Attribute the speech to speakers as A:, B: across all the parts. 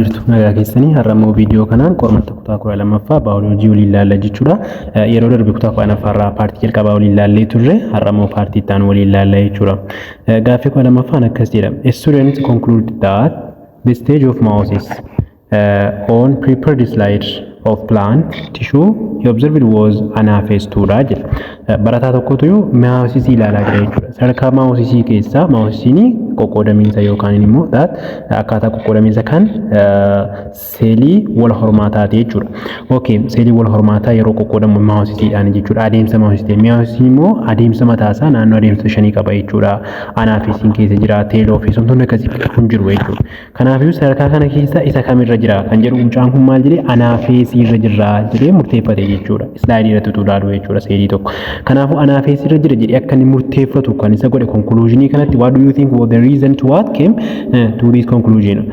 A: Jirtu nagaa keessanii. Har'a immoo viidiyoo kanaan qormaata kutaa 12ffaa baayoloojii waliin ilaalla jechuudha. Yeroo darbe kutaa 10ffaarraa paartii jalqabaa waliin ilaallee turre, har'a immoo paartii itti aanu waliin ilaalla jechuudha. Gaaffii 12ffaan akkas jedha. A student concluded that the stage of meiosis on prepared slide of plant tissue he observed was anaphase 2 dha jedha. Barataa tokkotu meiosis ilaalaa jira jechuudha. Sadarkaa meiosis keessaa, meiosisiin qoqqoodamiinsa yookaan immoo akkaataa qoqqoodamiinsa kan seelii wal hormaataati jechuudha. Okay, seelii wal hormaataa yeroo qoqqoodamu meiosisiidhaan jechuudha. Adeemsa meiosisii. Meiosisiin immoo adeemsa mataasaa naannoo adeemsa shanii qaba jechuudha. Anaphaseiin keessa jira, telophase, wantoonni akkasii kun jiru jechuudha. Kanaafiyyuu sadarkaa kana keessa isa kamirra jira kan jedhu, mucaan kun maal jedhee, anaphaseii irra jirra jedhee murteeffate jechuudha. Slideii irratti utuu ilaalu jechuudha seelii tokko. Kanaafuu anaphaseii irra jira jedhee akka inni murteeffatu kan isa godhe conclusionii kanatti, what do you think was the reason to what came to this conclusion?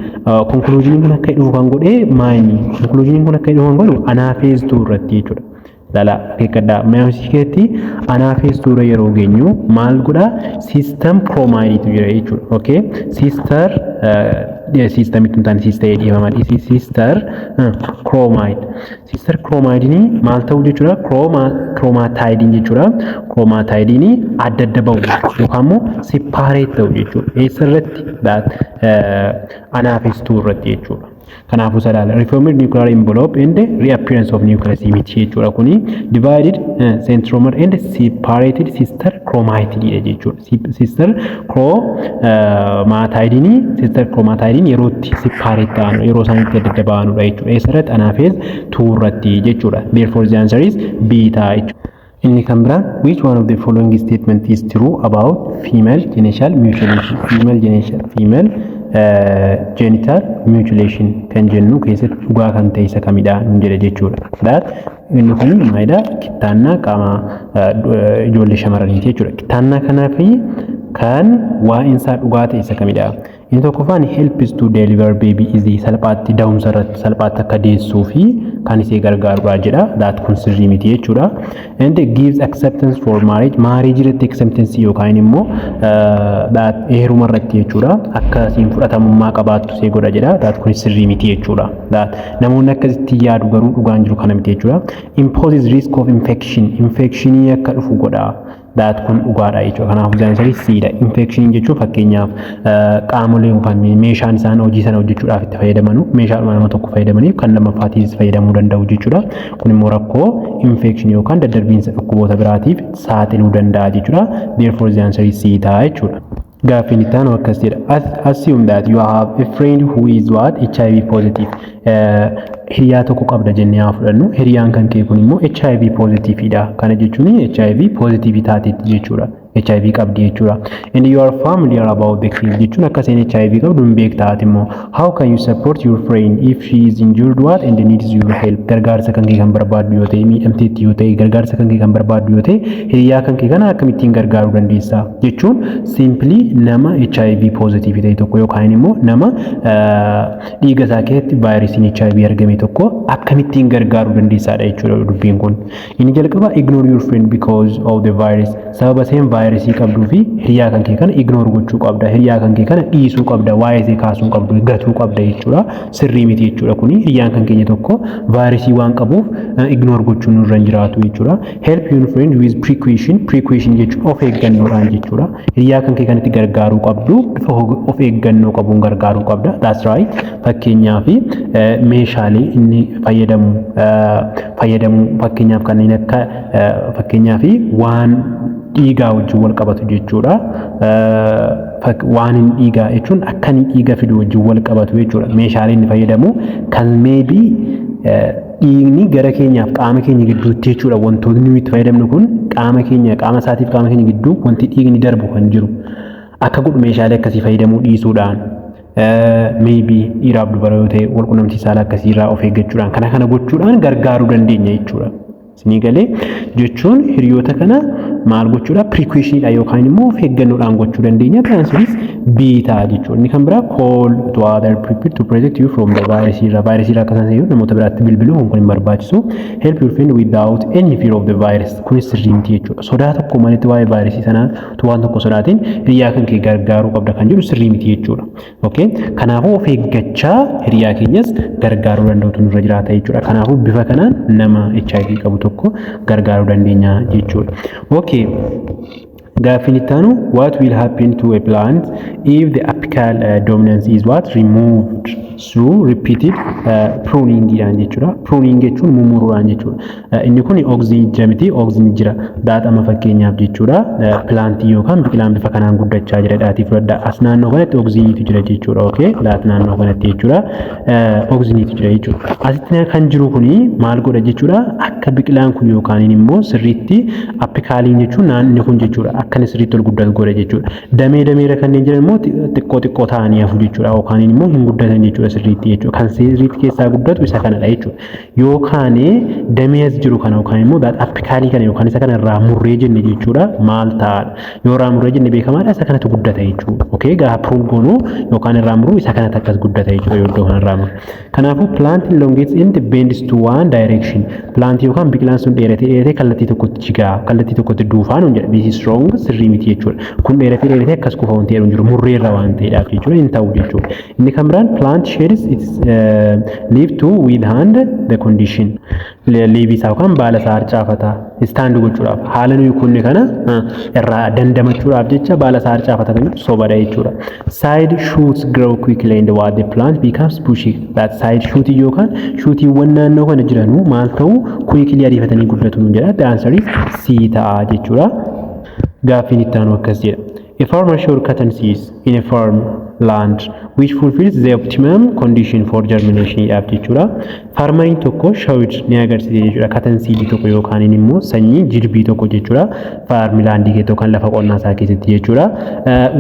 A: Conclusioniin kun akka dhufu kan godhe maali? Conclusioniin kun akka dhufu kan godhu anaphase 2 irratti jechuudha. Lala, akeekkadhaa, meiosis keessatti anaphase 2 irra yeroo geenyu maal godha? Sister chromatidiitu jira jechuudha. Okay? Sister systemitti hin taane, sister dhiifama, sister chromatid. Sister chromatidiin maal ta'u jechuudha? Chromatidiin jechuudha. Chromatidiin adda adda bahu yookaan immoo separate ta'u jechuudha. Eessa irratti? Anaphase 2 irratti jechuudha. Kanaafuu sadaala reformed nuclear envelope and reappearance of nucleus miti jechuudha. Kuni divided centromere and separated sister chromatid jechuudha. Sister chromatidiin yeroo itti separate ta'an, yeroo isaan itti adda adda ba'anudha jechuudha. Eessa irratti? Anaphase 2 irratti jechuudha. Therefore the answer is B ta'a jechuudha. Inni kan biraan, which one of the following statement is true about female genital mutilation? Female genital mutilation kan jennu keessatti dhugaa kan ta'e isa kamidha nun jedha jechuudha. That inni kun maalidha? Kittaannaa qaama ijoollee shamarraniiti jechuudha. Kittaannaa kanaa fi kan waa'een isaa dhugaa ta'e isa kamidha? Inni tokkoffaan helps to deliver baby easy, salphaatti da'umsa irratti salphaatti akka deessuu fi kan isee gargaarudha jedha. That kun sirrii miti jechuudha. And gives acceptance for marriage, marriage irratti acceptance yookaan immoo that heeruma irratti jechuudha. Akka isiin fudhatamummaa qabaattu see godha jedha. That kun sirrii miti jechuudha. That namoonni akkasitti yaadu, garuu dhugaan jiru kana miti jechuudha. Imposes risk of infection, infectionii akka dhufu godha. That kun dhugaadha jechuudha. Kanaafuu the answer C dha. Infection jechuun fakkeenyaaf qaamolee yookaan meeshaan isaan hojii sana hojjechuudhaaf itti fayyadamanu meeshaadhuma nama tokko fayyadamaniif kan lammaffaatiis fayyadamuu danda'u jechuudha. Kun immoo rakkoo infection yookaan daddarbiinsa dhukkuboota biraatiif saaxiluu danda'a jechuudha. Therefore the answer is C ta'a jechuudha. Gaaffiin itti aanu akkas jedha. Assume that you have a friend who is what? HIV positive. Hiriyaa tokko qabda jennee haa fudhannu. Hiriyaan kan kee kun immoo HIV positive dha. Kana jechuun HIV positive taateetti jechuudha. HIV qabdi jechuudha. And you are familiar about the case jechuun akka isheen HIV qabdu hin beektaati immoo. How can you support your friend if she is injured what and needs your help? Gargaarsa kan kee kan barbaaddu yoo ta'e, miidhamteetti yoo ta'e, gargaarsa kan kee kan barbaaddu yoo ta'e, hiriyaa kan kee kana akkamittiin gargaaruu dandeessa? Jechuun simply nama HIV positive ta'e tokko yookaan immoo nama dhiiga isaa keessatti vaayirasiin HIV argame tokko akkamittiin gargaaruu dandeessaadha jechuudha dubbiin kun. Inni jalqaba, ignore your friend because of the virus. Sababa isheen vaayirasii qabduu fi hiriyaa kan kee kana ignore gochuu qabda. Hiriyaa kan kee kana dhiisuu qabda. Waa'ee ishee kaasuu qabdu, gatuu qabda jechuudha. Sirrii miti jechuudha kuni. Hiriyaan kan keenya tokko vaayirasii waan qabuuf ignore gochuun nurra hin jiraatu jechuudha. Help your friend with precaution. Precaution jechuun of eeggannoodhaan jechuudha. Hiriyaa kan kee kanatti gargaaruu qabdu bifa of eeggannoo qabuun gargaaruu qabda. That's right. Fakkeenyaaf meeshaalee inni fayyadamu, fakkeenyaaf kanneen akka fakkeenyaaf waan dhiigaa wajjin wal qabatu jechuudha. Waan hin dhiigaa jechuun akka inni dhiiga fidu wajjin wal qabatu jechuudha. Meeshaalee inni fayyadamu kan maybe dhiigni gara keenyaaf qaama keenya gidduutti jechuudha. Wantoonni nuyi itti fayyadamnu kun qaama keenya, qaama isaatiif qaama keenya gidduu wanti dhiigni darbu kan jiru akka godhu meeshaalee akkasii fayyadamuu dhiisuudhaan, maybe dhiiraaf dubara yoo ta'e wal quunnamtii saalaa akkasiirraa of eeggachuudhaan, kana kana gochuudhaan gargaaruu dandeenya jechuudha. Isinii galee? Jechuun hiriyoota kana maal gochuudha? Precautionidha yookaan immoo of eeggannoodhaan gochuu dandeenya. The answer is B ta'a jechuudha. Inni kan biraa call to other people to protect you from the virus irraa, virus irraa akka isaan eeguuf namoota biraatti bilbiluu kun hin barbaachisu. Help your friend without any fear of the virus, kunis sirrii miti jechuudha. Sodaa tokko malitti waa'ee vaayirasii sanaa waan tokko sodaatiin hiriyaa kan kee gargaaruu qabda kan jedhu sirrii miti jechuudha. Okay? Kanaafuu of eeggachaa hiriyaa keenyas gargaaruu danda'utu nurra jiraata jechuudha. Kanaafuu bifa kanaan nama HIV qabu tokko gargaaruu dandeenya jechuudha. Okay. Gaaffiin itti aanu, what will happen to a plant if the apical dominance is what removed through repeated pruning dhaan jechuudha. Pruning jechuun mummuruudhaan jechuudha. Inni kun auxin jira miti, auxin jira. Daadhama fakkeenyaaf jechuudha. Plantii yookaan biqilaan bifa kanaan guddachaa jira dhaatii fudhadha. As naannoo kanatti auxiniitu jira jechuudha. Okay, laat naannoo kanatti jechuudha. Auxiniitu jira jechuudha. Asitti kan jiru kuni maal godha jechuudha? Akka biqilaan kun yookaan immoo sirriitti apicaliin jechuun naanni kun jechuudha. Akka inni sirriitti ol guddatu godha jechuudha. Damee dameerra kanneen jiran immoo xiqqoo xiqqoo ta'anii hafu jechuudha. Yookaan immoo hin guddatan jechuudha sirriitti jechuudha. Kan sirriitti keessaa guddatu isa kanadha jechuudha. Yookaan damee as jiru kana yookaan immoo apicalii kana yookaan isa kana irraa murree jenne jechuudha, maal ta'aadha? Yoo irraa murree jenne beekamaadha, isa kanatu guddata jechuudha. Okay, gaafa prune goonuu yookaan irraa muruu isa kanatu akkas guddata jechuudha yoo iddoo kanarraa murre. Kanaafuu plant elongates and bends to one direction. Plant yookaan biqilaan sun dheeratee dheeratee kallattii tokkotti jigaa, kallattii tokkotti duufaa nuun jedha. This is wrong, sirrii miti jechuudha. Kun dheeratee dheeratee akkas kufa wanti jedhu hin jiru, murreerra waan ta'eedhaaf jechuudha, hin ta'u jechuudha. Inni kan biraan plant sheds its leaf to withstand the condition. Leafii isaa yookaan baala isaa harcaafata. Stand gochuudhaaf, haala nuyi kunne kana irraa dandamachuudhaaf jecha baala isaa harcaafata kan jedhu sobadha jechuudha. Side shoots grow quickly and what the plant becomes bushy. That side shoot yookaan shootiiwwan naannoo kana jiranuu maal ta'u, quickly ariifatanii guddatu nuun jedha. The answer is C ta'a jechuudha. Gaaffiin itti aanu akkas jedha. A farmer showed cotton seeds in a farm land which fulfills the optimum condition for germination dhaaf jechuudha. Farmeriin tokko showed ni agarsiise jechuudha. Cotton seed tokko yookaan immoo sanyii jirbii tokko jechuudha. Farm landii keessatti yookaan lafa qonnaa isaa keessatti jechuudha.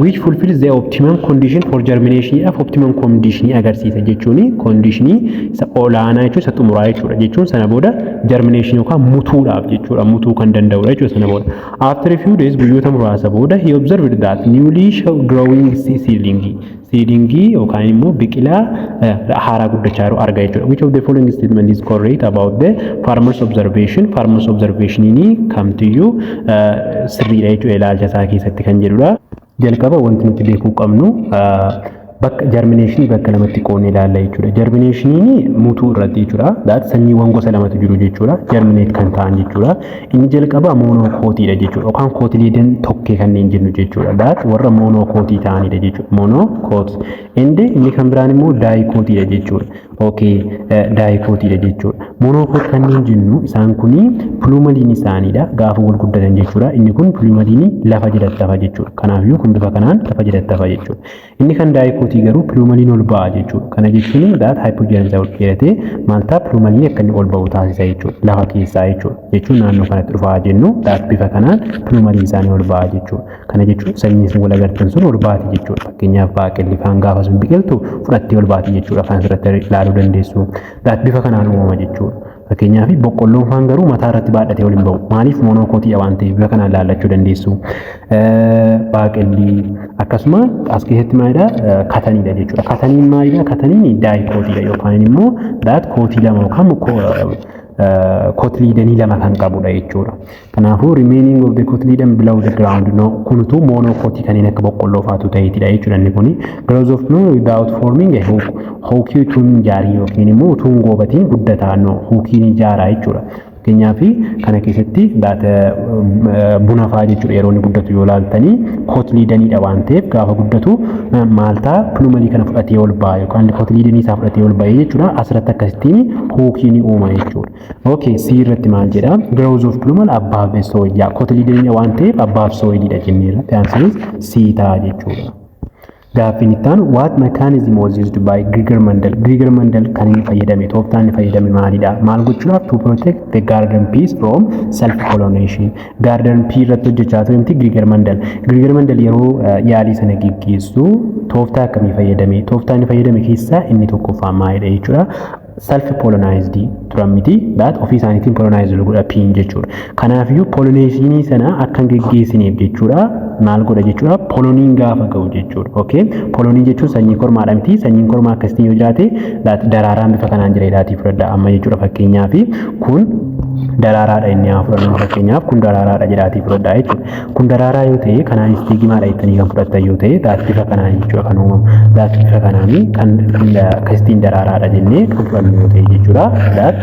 A: Which fulfills the optimum condition for germination dhaaf optimum condition agarsiisa jechuun conditionii isa olaanaa jechuun isa xumuraa jechuudha. Jechuun sana booda germination yookaan mutuudhaaf jechuudha. Mutuu kan danda'udha jechuudha sana booda. After a few days, guyyoota muraasa booda, he observed that newly growing seedlingii yookaan immoo biqilaa haaraa guddachaa jiru arga jechuudha. Which of the following statement is correct about the farmer's observation? Farmer's observation kamtiyyuu sirriidha jechuudha ilaalcha isaa keessatti kan jedhudha. Jalqaba wanti nuti beekuu qabnu bakka germinationii bakka lamatti qoodnee ilaalla jechuudha. Germinationiin mutuu irratti jechuudha. That sanyiiwwan gosa lamatu jiru jechuudha. Germinate kan ta'an jechuudha. Inni jalqaba monocotiidha jechuudha. Yookaan cotyledon tokkee kanneen jennu jechuudha. That warra monocotii ta'anidha jechuudha. Monocot. Inni inni kan biraan immoo dicotiidha jechuudha. Okay, dicotiidha jechuudha. Monocot kanneen jennu isaan kuni plumeliin isaaniidha. Gaafa wal guddatan jechuudha. Inni kun plumeliin lafa jalatti hafa jechuudha. Kanaafiyyuu kun bifa kanaan lafa jalatti hafa jechuudha. Inni kan dicotii garuu plumeliin ol ba'a jechuudha. Kana jechuun that hypogean isaa ol dheeratee maal ta'a, plumeliin akka inni ol ba'u taasisa jechuudha. Lafa keessaa jechuudha. Jechuun naannoo kanatti dhufaa jennu, that bifa kanaan plumeliin isaanii ol ba'a jechuudha. Kana jechuun sanyiin sun wal agartan sun ol baati jechuudha. Fakkeenyaaf baaqelli faan gaafa sun biqiltu fudhattee ol baati jechuudha. Kan asirratti ilaaluu dandeessu. That bifa kanaan uumama jechuudha. Fakkeenyaaf boqqolloon faan garuu mataa irratti baadhatee ol hin ba'u. Maaliif? Monocotii waan ta'eef bifa kanaan ilaallachuu dandeessu. Baaqelli akkasuma as keessatti maalidha? Cottoniidha jechuudha. Cottoniin maalidha? Cottoniin dicotiidha yookaan immoo that cotii lama yookaan cotyledonii lama kan qabudha jechuudha. Kanaafuu remaining of the cotyledon below the ground, no, kunutu monocotii kanneen akka boqqolloo faatu ta'eetidha jechuudha inni kuni. Growth of no without forming a hook. Hookii utuu hin ijaarin yookiin immoo utuu hin goobatiin guddataa, no, hookiin ijaaraa jechuudha. Fakkeenyaaf kana keessatti buna fa'aa jechuudha, yeroo inni guddatu yoo ilaaltanii cotyledoniidha waan ta'eef gaafa guddatu maal ta'a, plumelii kana fudhatee ol ba'a yookaan cotyledonii isaa fudhatee ol ba'ee jechuudha, asirratti akkasittiin hookii ni uuma jechuudha. Okay, C irratti maal jedha? Growth of plumel above the soil. Yaa, cotyledoniidha waan ta'eef above soilidha jenneerra. The answer is C ta'a jechuudha. Gaaffiin itti aanu, what mechanism was used by Gregor Mendel? Gregor Mendel kan inni fayyadame, tooftaan inni fayyadame maalidha? Maal gochuudhaaf? To protect the garden peas from self pollination. Garden pea irratti hojjechaa ture miti Gregor Mendel? Gregor Mendel yeroo yaalii sana geggeessu tooftaa akkamii fayyadame? Tooftaa inni fayyadame keessaa inni tokkoffaa maalidha jechuudha? Self pollinized turan miti. That ofii isaaniitiin pollinize godha peen jechuudha. Kanaafiyyuu pollinationii sana akka hin geggeessineef jechuudha. Maal godha jechuudha? Polleniin gaafa ga'u jechuudha. Okay? Pollenii jechuun sanyii kormaadha miti. Sanyiin kormaa akkasitti yoo jiraate, daraaraan bifa kanaan jira jedhaatii fudhadha amma jechuudha. Fakkeenyaaf kun daraaraadha inni haa fudhannu. Fakkeenyaaf kun daraaraadha jedhaatii fudhadhaa jechuudha. Kun daraaraa yoo ta'e, kanaan stigmaadha jettanii kan fudhattan yoo ta'e, that bifa kanaan jechuudha kan uumamu. That bifa kanaan kan akkasittiin daraaraadha jennee kan fudhannu yoo ta'e jechuudha. That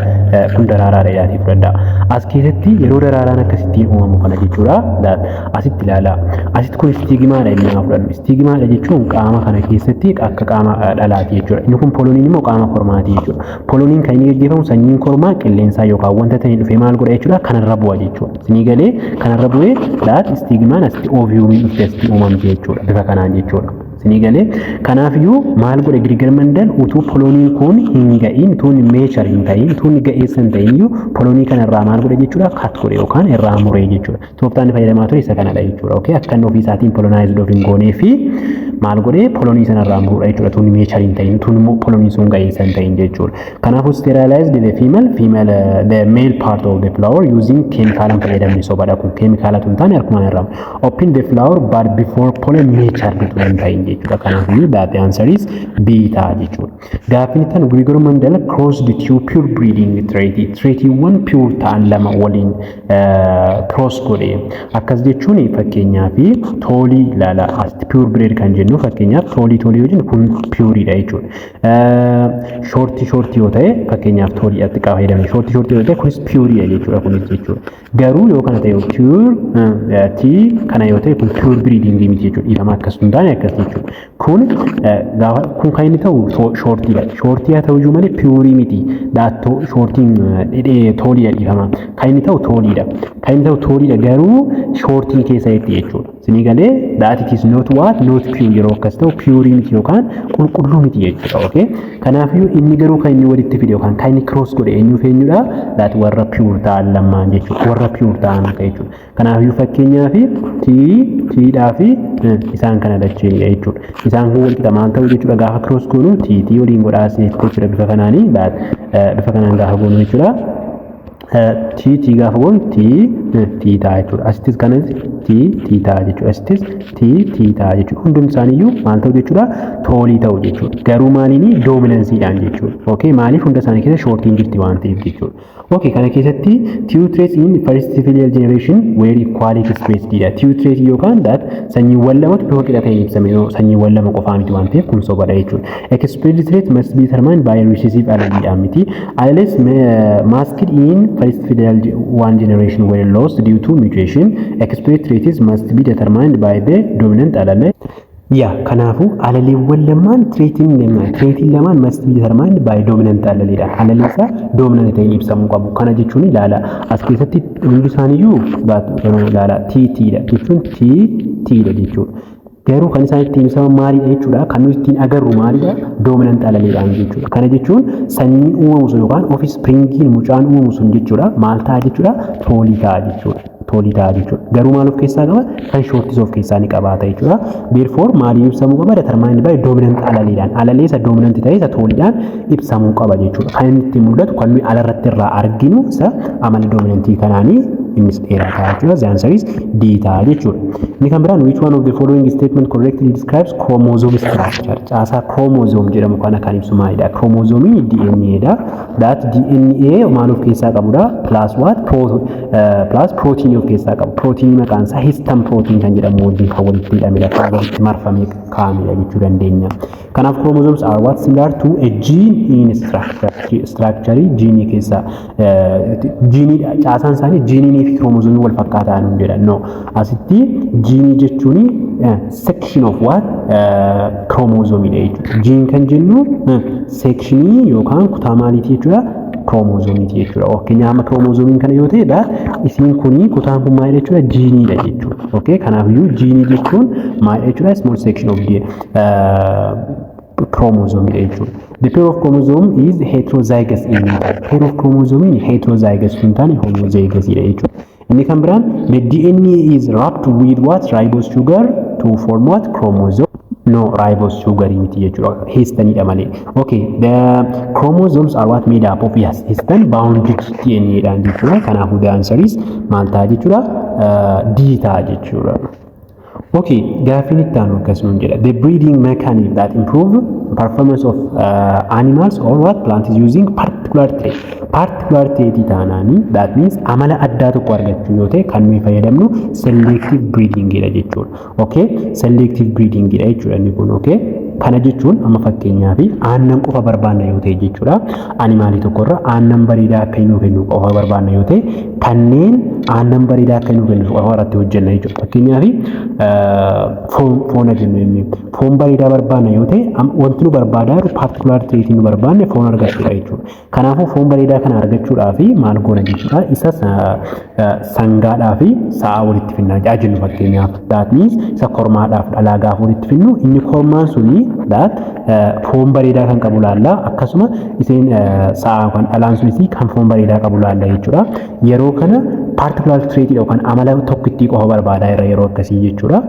A: kun daraaraadha jedhaatii fudhadhaa. As keessatti yeroo daraaraan akkasittiin uumamu kana jechuudha. That asitti ilaalaa. Asitti kun stigmaadha inni haa fudhannu. Stigmaadha jechuun qaama kana keessatti akka qaama dhalaati jechuudha. Inni kun polleniin immoo qaama kormaati jechuudha. Polleniin kan inni gaggeeffamu sanyiin kormaa qilleensaa yookaan wanta ta'een dhufee maal godha jechuudha? Kanarra bu'a jechuudha. Isinii galee? Kanarra bu'ee that stigmaan asitti ovumiin dhufte asitti uumamte jechuudha, bifa kanaan jechuudha. Isinii galee? Kanaafiyyuu maal godhe Gregor Mendel? Utuu polleniin kun hin ga'iin, utuu inni mature hin ta'in, utuu inni ga'eessa hin ta'in iyyuu pollenii kanarraa maal godhe jechuudha? Cut godhe yookaan irraa muree jechuudha. Tooftaan inni fayyadamaa ture isa kanadha jechuudha. Okay? Akka inni ofii isaatiin pollinize of hin goonee fi maal godhe? Pollenii sanarraa muruudha jechuudha. Utuu inni mature hin ta'in, utuu immoo polleniin sun ga'eessa hin ta'in jechuudha. Kanaafuu sterilized the female the male part of the flower using keemikaalaan fayyadamne sobadha kun. Keemikaalatu hin taane harkumaan irraa open the flower but before pollen matured utuu hin ta'in jechuudha. Kanaafuu that the answer is B ta'a jechuudha. Gaaffiin itti aanu, Gregor Mendel crossed two pure breeding trait, traitiiwwan pure ta'an lama waliin cross godhe. Akkas jechuun fakkeenyaaf tallii ilaala. Asitti pure breed kan jennu, fakkeenyaaf tallii tallii yoo jennu, kun pureiidha jechuudha. Shortii shortii yoo ta'e, fakkeenyaaf tallii xiqqaa fayyadamne, shortii shortii yoo ta'e, kunis pureiidha jechuudha kunis jechuudha. Garuu yoo kana ta'e, pure T kana yoo ta'e, kun pure breeding miti jechuudha. Dhiifama, akkas hin taane, akkas jechuudha. Kun gaafa kun kan inni ta'u shortiidha. Shortii haa ta'u iyyuu malee pureii miti. Daattoo shortiin talliidha, dhiifama. Kan inni ta'u talliidha. Kan inni ta'u talliidha, garuu shortii keessa jetti jechuudha. Isinii galee? That it is not what? Not pure. Yeroo akkas ta'u pureii miti yookaan qulqulluu miti jechuudha. Okay? Kanaafiyyuu inni garuu kan inni walitti fide yookaan kan inni cross godhe eenyuuf eenyudha? That warra pure ta'an lamaan jechuudha. Warra pure ta'an jechuudha. Kanaafiyyuu fakkeenyaaf T Tdhaa fi isaan kana lacheenidha jechuudha. Isaan kun wal qixa maal ta'u jechuudha? Gaafa cross goonu T T waliin godhaa jechuudha, bifa kanaanii, bifa kanaan gaafa goonu jechuudha. T T gaafa goonu T T ta'a jechuudha. Asittis kanas T T ta'a jechuudha. Asittis T T ta'a jechuudha. Hundumti isaaniiyyuu maal ta'u jechuudha? Tallii ta'u jechuudha. Garuu maaliini? Dominanceiidhaan jechuudha. Okay, maaliif? Hunda isaanii keessa shortiin jirti waan ta'eef jechuudha. Okay, kana keessatti two traits in first filial generation were equally expressed dha. Two traits yookaan that sanyiiwwan lamatu bifa qixa ta'een ibsame, sanyiiwwan lama qofaa miti waan ta'eef kun sobadha jechuudha. Expressed trait must be determined by recessive allele miti. Alleles masked in first filial one generation were lost due to mutation. Expressed traits must be determined by the dominant allele. Yaa, kanaafuu alleleewwan lamaan, traitiin lamaan must be determined by dominant alleleedha. Allelee isaa dominant ta'een ibsamuu qabu. Kana jechuun ilaala. As keessatti hundi isaaniiyyuu ilaala, T T dha jechuun T T dha jechuudha. Garuu kan isaan ittiin ibsaman maalidha jechuudha? Kan nuti ittiin agarru maalidha? Dominant alleleedhaan jechuudha. Kana jechuun sanyiin uumamu sun yookaan offspringiin mucaan uumamu sun jechuudha. Maal ta'a jechuudha? Tallii ta'a jechuudha. Tallii ta'a jechuudha. Garuu maal of keessaa qaba? Kan shortis of keessaa ni qabaata jechuudha. Therefore maaliin ibsamuu qaba? Determined by dominant alleleedhaan. Allelee isa dominant ta'e, isa talliidhaan ibsamuu qaba jechuudha. Kan inni ittiin mul'atu, kan nuyi alarratti irraa arginu, isa amala dominantii kanaanii innis dheeraa ta'a jechuudha. The answer is D ta'a jechuudha. Inni kan biraan, which one of the following statement correctly describes chromosome structure? Caasaa chromosome jedhamu kana kan ibsu maalidha? Chromosomiin DNA dha. That DNA maal of keessaa qabudha? Plus what? Plus protein of keessaa qabu. Protein maqaan isaa histone protein kan jedhamu wajjin kan walitti hidhamedha. Kan walitti marfamee kaa'amedha jechuu dandeenya. Kanaaf chromosomes are what? Similar to a gene in structure. Structure gene keessaa gene, caasaan isaanii geneiinii fi chromosomii wal fakkaataa nuun jedhan. No. Asitti geneii jechuun section of what? Chromosomiidha jechuudha. Gene kan jennu sectionii yookaan kutaa maaliiti jechuudha? Chromosomiiti jechuudha. Fakkeenyaaf amma chromosomiin kana yoo ta'edha, isiin kuni kutaan kun maalidha jechuudha? Geneiidha jechuudha. Okay, kanaafiyyuu geneii jechuun maalidha jechuudha? Small section of the chromosomiidha jechuudha. The pair of chromosome is heterozygous in nature. Pair of chromosome heterozygous hin taane homozygous dha jechuudha. Inni kan biraan, the DNA is wrapped with what? Ribose sugar to form what? Chromosome. No, ribose sugarii miti jechuudha. Histoneidha malee. Okay, the chromosomes are what made up of? Yes, histone bounded DNA dhaan jechuudha. Kanaafuu the answer is maal ta'a jechuudha? D ta'a jechuudha. Okay, gaaffiin itti aanu akkasuma jedha. The breeding mechanism that improve performance of animals or what plant is using particular trait. Particular trait taanaani, that means amala addaa tokko argachuu yoo ta'e, kan nuyi fayyadamnu selective breeding dha jechuudha. Okay, selective breeding dha jechuudha inni kun. Okay. Kana jechuun amma fakkeenyaaf aannan qofa barbaanna yoo ta'e jechuudha. Animalii tokkorra aannan bareedaa akka inni kennu qofa barbaanna yoo ta'e, kanneen aannan bareedaa akka inni kennu qofa irratti hojjenna jechuudha. Fakkeenyaaf foon jennu, inni foon bareedaa barbaanna yoo ta'e, wanti nu barbaadaa jiru particular traitii nu barbaanne foon argachuudha jechuudha. Kanaafuu foon bareedaa kana argachuudhaaf maal goona jechuudha? Isa sangaadhaa fi sa'a walitti finnaa jennu fakkeenyaaf. That means isa kormaadhaaf dhalaa gaafa walitti finnu, inni kormaan suni that foon bareedaa kan qabu laalla, akkasuma isheen sa'a yookaan dhalaan sunis kan foon bareedaa qabu laalla jechuudha. Yeroo kana particular trait yookaan amala tokkittii qofa barbaadaa jirra yeroo akkasii jechuudha.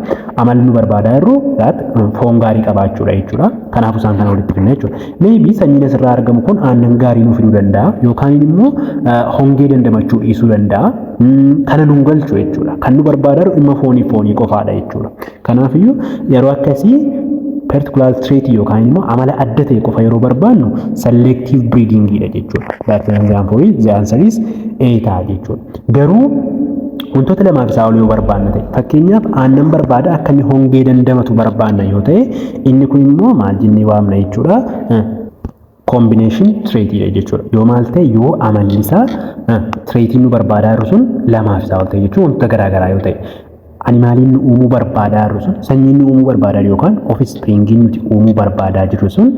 A: Amalli nu barbaadaa jirru that foon gaarii qabaachuudha jechuudha. Kanaafuu isaan kana walitti finna jechuudha. Maybe sanyiin asirraa argamu kun aannan gaarii nuuf fiduu danda'a yookaan immoo hongee dandamachuu dhiisuu danda'a. Kana nun galchu jechuudha. Kan nu barbaadaa jiru dhimma foonii qofaadha jechuudha. Kanaafiyyuu yeroo akkasii particular trait yookaan immoo amala adda ta'e qofa yeroo barbaannu selective breeding dha jechuudha. That example is the answer is A ta'a jechuudha. Garuu wantoota lamaaf isaa ol yoo barbaanna ta'e, fakkeenyaaf aannan barbaada, akka inni hongee dandamatu barbaanna yoo ta'e, inni kun immoo maal jennee waamna jechuudha? Combination trait dha jechuudha. Yoo maal ta'e, yoo amalli isaa traitiin nu barbaadaa jiru sun lamaaf isaa ol ta'e jechuun wantoota garaagaraa yoo ta'e, animaliin nu uumuu barbaadaa jirru sun, sanyiin nu uumuu barbaadaa jiru yookaan offspringiin nuti uumuu barbaadaa jirru sun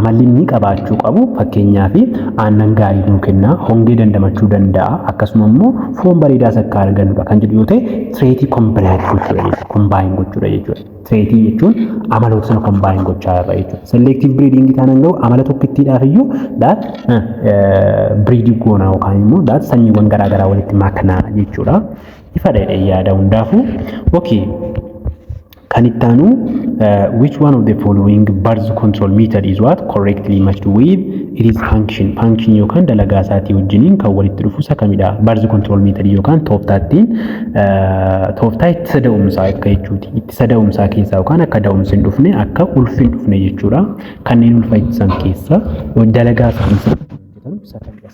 A: amalli inni qabaachuu qabu, fakkeenyaaf aannan gaarii nuu kenna, hongee dandamachuu danda'a, akkasuma immoo foon bareedaas akka argannudha kan jedhu yoo ta'e, traitii combine gochuudha jechuudha. Combine gochuudha jechuudha. Traitii jechuun amaloota sana combine gochaa irra jechuudha. Selective breeding taanaan garuu amala tokkittiidhaaf iyyuu that breedii goona yookaan immoo that sanyiiwwan garaa garaa walitti maknaa jechuudha. Ifa dha yaada hundaafuu. Okay. Kan itti aanu, which one of the following birth control method is what correctly matched with its function? Function yookaan dalagaa isaatii wajjiniin kan walitti dhufu isa kamidha? Birth control method yookaan tooftaattiin tooftaa ittisa da'umsaa akka jechuuti. Ittisa da'umsaa keessaa yookaan akka da'umsi hin dhufne, akka ulfi hin dhufne jechuudha. Kanneen ulfa ittisan keessa dalagaa isaanii isa kamidha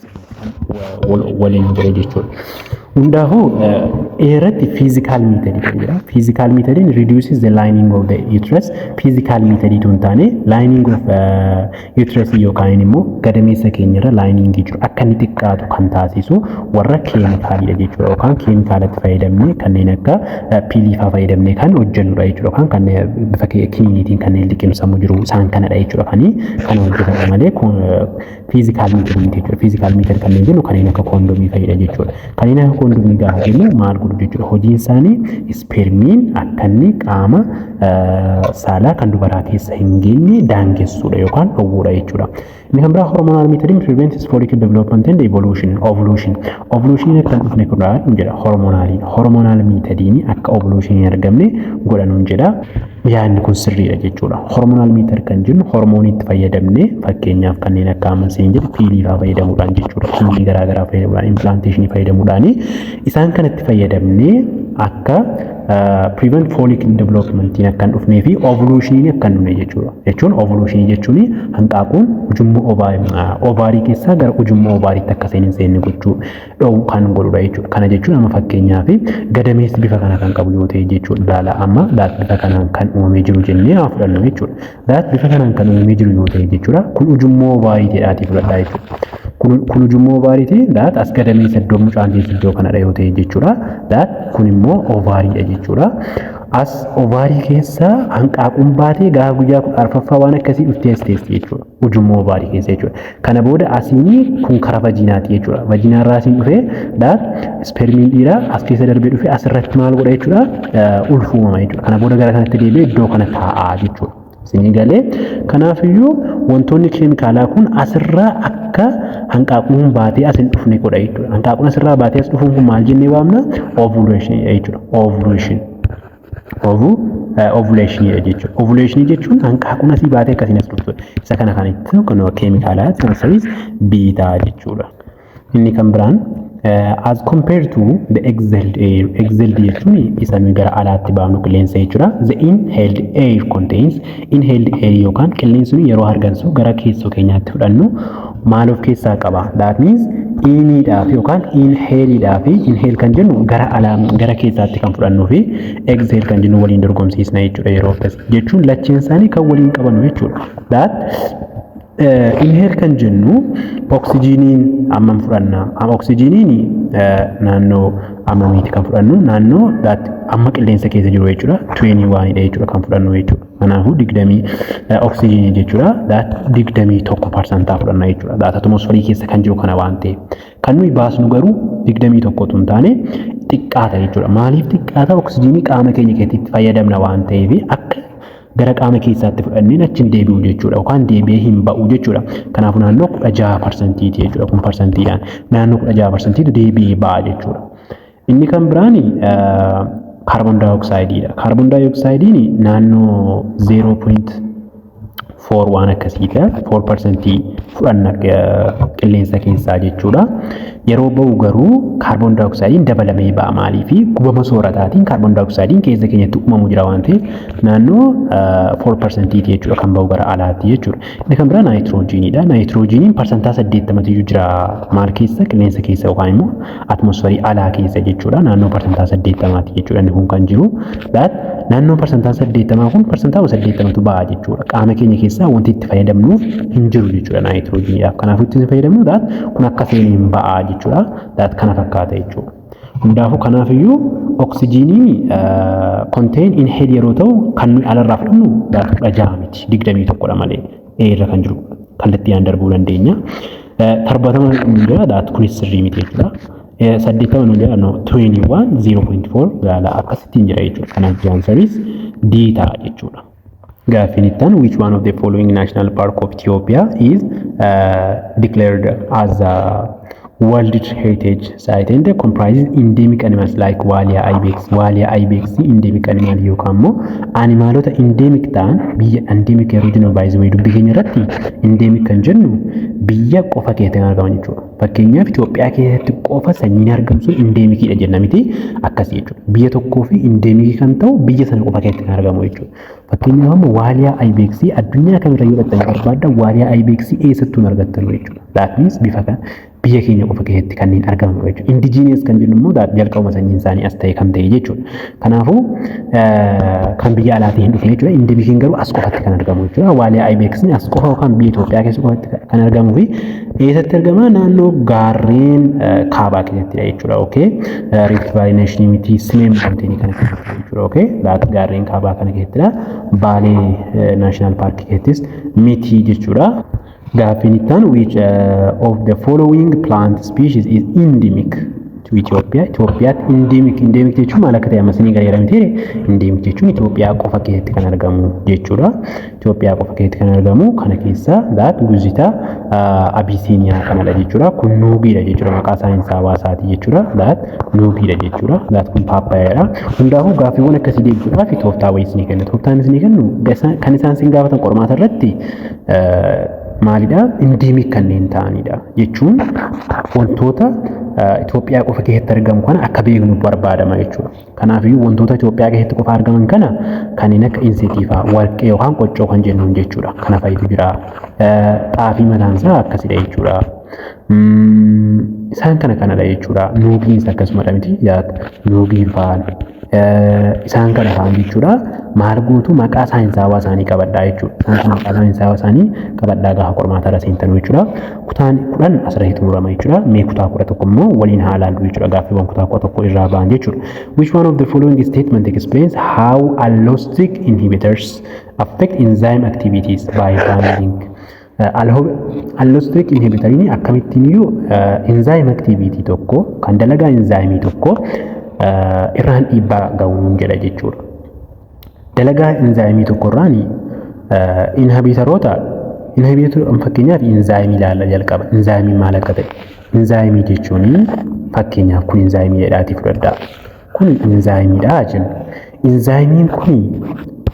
A: waliin godhe jechuudha. Hundaafuu irratti physical method kan jedha. Physical method reduces the lining of the uterus. Physical method tun taane lining of uterus yookaan immoo gadameessa keenyarra lining jiru akka inni xiqqaatu kan taasisu warra chemicalidha jechuudha. Yookaan chemicalatti fayyadamnee, kanneen akka pillii fa'aa fayyadamnee kan hojjennudha jechuudha. Yookaan kanneen bifa kiniiniitiin kanneen liqimsamu jiru isaan kanadha jechuudha. Kanii kana hojjetamu malee physical method miti jechuudha. Physical method kanneen jennu kanneen akka koondomii fa'idha jechuudha. Kanneen akka koondomii gaafa jennu maal godhu jechuudha? Hojiin isaanii spermiin akka inni qaama saalaa kan dubaraa keessa hin geenye daangessuudha yookaan dhowwuudha jechuudha. Inni kan biraa hormonal method prevents follicle development and evolution ovulation. Ovulation akka hin dhufne godhaa jedha hormonaliin. Hormonal methodiin akka ovulation hin argamne godha nuun jedha. Yaadni kun sirriidha jechuudha. Hormonal method kan jennu hormoonii itti fayyadamnee, fakkeenyaaf kanneen akka amansiin jedhu pillii fa'aa fayyadamuudhaan jechuudha. Pillii garaa garaa fayyadamuudhaan, implantationii fayyadamuudhaan, isaan kanatti fayyadamnee akka prevent follicle developmentiin akka hin dhufnee fi ovulationiin akka hin dhufne jechuudha. Jechuun ovulationii jechuun hanqaaquun ujummoo ovary keessaa gara ujummoo ovarytti akka isheen hin seenne gochuu dhoowwu kan godhudha jechuudha. Kana jechuun amma fakkeenyaaf gadameessi bifa kana kan qabu yoo ta'e jechuudha. Ilaala, amma that bifa kanaan kan uumamee jiru jennee haa fudhannu jechuudha. That bifa kanaan kan uumamee jiru yoo ta'e jechuudha. Kun ujummoo ovary jedhaatii fudhadhaa jechuudha. Kun ujummoo ovaryti. That as gadameessa iddoo mucaan teessu iddoo kanadha yoo ta'e jechuudha. That kun immoo ovarydha jechuudha. As ovary keessa hanqaaquun baatee gaafa guyyaa 14ffaa waan akkasii dhuftee as teessi jechuudha. Ujummoo ovary keessa jechuudha. Kana booda asiin kun karaa vaginaati jechuudha. Vaginaarraa asiin dhufee that spermiin dhiiraa as keessa darbee dhufee asirratti maal godha jechuudha? Ulfa uumama jechuudha. Kana booda gara kanatti deebi'ee iddoo kana taa'aa jechuudha. Isinii galee? Kanaafiyyuu wantoonni chemicalaa kun asirraa akka hanqaaquun baatee as hin dhufne godha jechuudha. Hanqaaquun asirraa baatee as dhufuun kun maal jennee waamna? Ovulation jechuudha. Ovulation. Ovulationiidha jechuudha. Ovulationii jechuun hanqaaquun asii baatee akkasiin as dhuftudha. Isa kana kan ittisu kan keemikaalaa sanis B ta'a jechuudha. Inni kan biraan, as compared to the exhaled air, exhaled jechuun isa nuyi gara alaatti baafnu qilleensa jechuudha. The inhaled air contains, inhaled air yookaan qilleensi nuyi yeroo hargansu gara keessoo keenyaatti fudhannu maal of keessaa qaba? That means iniidhaaf yookaan inhaleidhaa fi inhale kan jennu gara alaa gara keessaatti kan fudhannuu fi exhale kan jennu waliin dorgomsiisna jechuudha. Yeroo akkas jechuun lacheen isaanii kan waliin qabanu jechuudha. That inhale kan jennu oksijiiniin hammam fudhanna? Oksijiiniin naannoo hammamiiti kan fudhannu? Naannoo amma qilleensa keessa jiru jechuudha. 21 dha jechuudha kan fudhannu jechuudha. Kanaafuu 20 oksijiinii jechuudha. That 21 parsantaa fudhanna jechuudha. That atmosferii keessa kan jiru kana waan ta'eef. Kan nuyi baasnu garuu 21 tun taane xiqqaata jechuudha. Maaliif xiqqaata? Oksijiinii qaama keenya keessatti fayyadamna waan ta'eef akka gara qaama keessaatti fudhanneen achi hin deebi'u jechuudha yookaan deebi'ee hin ba'u jechuudha. Kanaafuu naannoo 16 parsantiiti jechuudha. Kun parsantiidhaan naannoo 16 parsantiitu deebi'ee ba'a jechuudha. Inni kan biraan kaarboon daayoksaayidiidha. Kaarboon daayoksaayidiin naannoo 0.4 waan akkasiidha. 4% fudhanna qilleensa keessaa jechuudha. Yeroo ba'u garuu kaarboon daayoksaayidiin dabalamee ba'a. Maaliifi? Gubama soorataatiin kaarboon daayoksaayidiin keessa keenyatti uumamu jira waan ta'eef naannoo 4% jechuudha kan ba'u gara alaatti jechuudha. Inni kan biraa naayitiroojiiniidha. Naayitiroojiiniin 80% jira. Maal keessa? Qilleensa keessa yookaan immoo atmosferii alaa keessa jechuudha. Naannoo 80% jechuudha inni kun kan jiru. Naannoo 80% kun 80% ba'a jechuudha. Qaama keenya keessaa wanti itti fayyadamnuuf hin jiru jechuudha naayitiroojiiniidhaaf. Kanaafuu itti fayyadamnu kun akka seenee hin ba'a jechuudha. Kana fakkaata jechuudha. Hundaafuu kanaafiyyuu oksijiiniin contain inhale yeroo ta'u kan nuyi alarraa fudhannu 16 miti, 21dha malee. Irra kan jiru kallattiidhaan darbuu dandeenya. 70 nu jira, that kunis sirrii miti jechuudha. 80 nu jira, no, 21 0.4 gaala akkasittiin jira jechuudha. Kanaaf the answer is D ta'a jechuudha. Gaaffiin itti aanu, which one of the following national park of Ethiopia is declared as a World Heritage Site and comprises endemic animals like Walia Ibex? Walia Ibex endemic animal yookaan immoo animaalota endemic ta'an biyya, endemic yeroo jennu, by the way, dubbii keenya irratti endemic kan jennu biyya qofa keessatti kan argaman jechuudha. Fakkeenyaaf Itoophiyaa keessatti qofa sanyiin argamu sun endemicidha jenna miti? Akkasii jechuudha. Biyya tokkoo fi endemicii kan ta'u biyya sana qofa keessatti kan argamu jechuudha. Fakkeenyaaf amma Waaliyaa Ibexii addunyaa kamirra yoo dhaqxanii barbaaddan Waaliyaa Ibexii eessattuu hin argattan jechuudha. That means bifa kan biyya keenya qofa keessatti kanneen argaman jechuudha. Indigenous kan jennu immoo jalqabuma sanyiin isaanii as ta'e kan ta'e jechuudha. Kanaafuu kan biyya alaatii hin dhufne jechuudha. Endemiciin garuu as qofatti kan argamu jechuudha. Waaliyaa Ibexni as qofa yookaan biyya Itoophiyaa keessa qofatti kan argamuu fi eessatti argama? Naannoo gaarreen kaabaa keessattidha jechuudha. Okay. Rift Valley National miti, Simeen Mountain kana keessatti jechuudha. Okay. Gaarreen kaabaa kana keessattidha. Baalee National Park keessattis miti jechuudha. Gaaffiin itti aanu, which of the following plant species is endemic to Ethiopia? Itoophiyaatti endemic, endemic jechuun maal akka ta'e amma isinii galeera miti? Endemic jechuun Itoophiyaa qofa keessatti kan argamu jechuudha. Itoophiyaa qofa keessatti kan argamu kana keessa that Guzita Abisiiniyaa kanadha jechuudha. Kun nuugiidha jechuudha, maqaa saayinsawaa isaatii jechuudha. That nuugiidha jechuudha. That kun paappaayyaadha. Hundaafuu gaaffiiwwan akkasii deebisuudhaaf tooftaa wayii isinii kenna. Tooftaan isinii kennu kan isaan isin gaafatan qormaata irratti maalidha? Endemic kanneen ta'anidha jechuun wantoota Itoophiyaa qofa keessatti argamu kana akka beeknu barbaadama jechuudha. Kanaafiyyuu wantoota Itoophiyaa keessatti qofa argaman kana kanneen akka inseetii fa'aa, warqee yookaan qoccoo kan jennuun jechuudha. Kana fa'itu jira. Xaafii mataan isaa akkasidha jechuudha. Isaan kana kanadha jechuudha. Nuugiinis akkasumadha miti? Nuugii fa'aan isaan kana fa'aan jechuudha. Maal gootu? Maqaa saayinsaawaa isaanii qabadhaa jechuudha. Isaan kun maqaa saayinsaawaa isaanii qabadhaa gaafa qormaata irra seentanuu jechuudha. Kutaan 10 asirratti xumurama jechuudha. Mee kutaa 11 immoo waliin haa ilaallu jechuudha. Gaaffiiwwan kutaa 11 irraa ba'an jechuudha. Which one of the following statement explains how allosteric inhibitors affect enzyme activities by binding? Allosteric inhibitoriin akkamittiin iyyuu enzyme activity tokko kan dalagaa enzyme tokko irraan dhiibbaa ga'uun jedha jechuudha. Dalagaa enzyme tokko irraan inhibitoroota, inhibitor fakkeenyaaf enzyme ilaalla jalqaba. Enzyme maal akka ta'e. Enzyme jechuun fakkeenyaaf kun enzyme jedhaatii fudhadhaa. Kun enzymiidha jennu. Inzaayimiin kun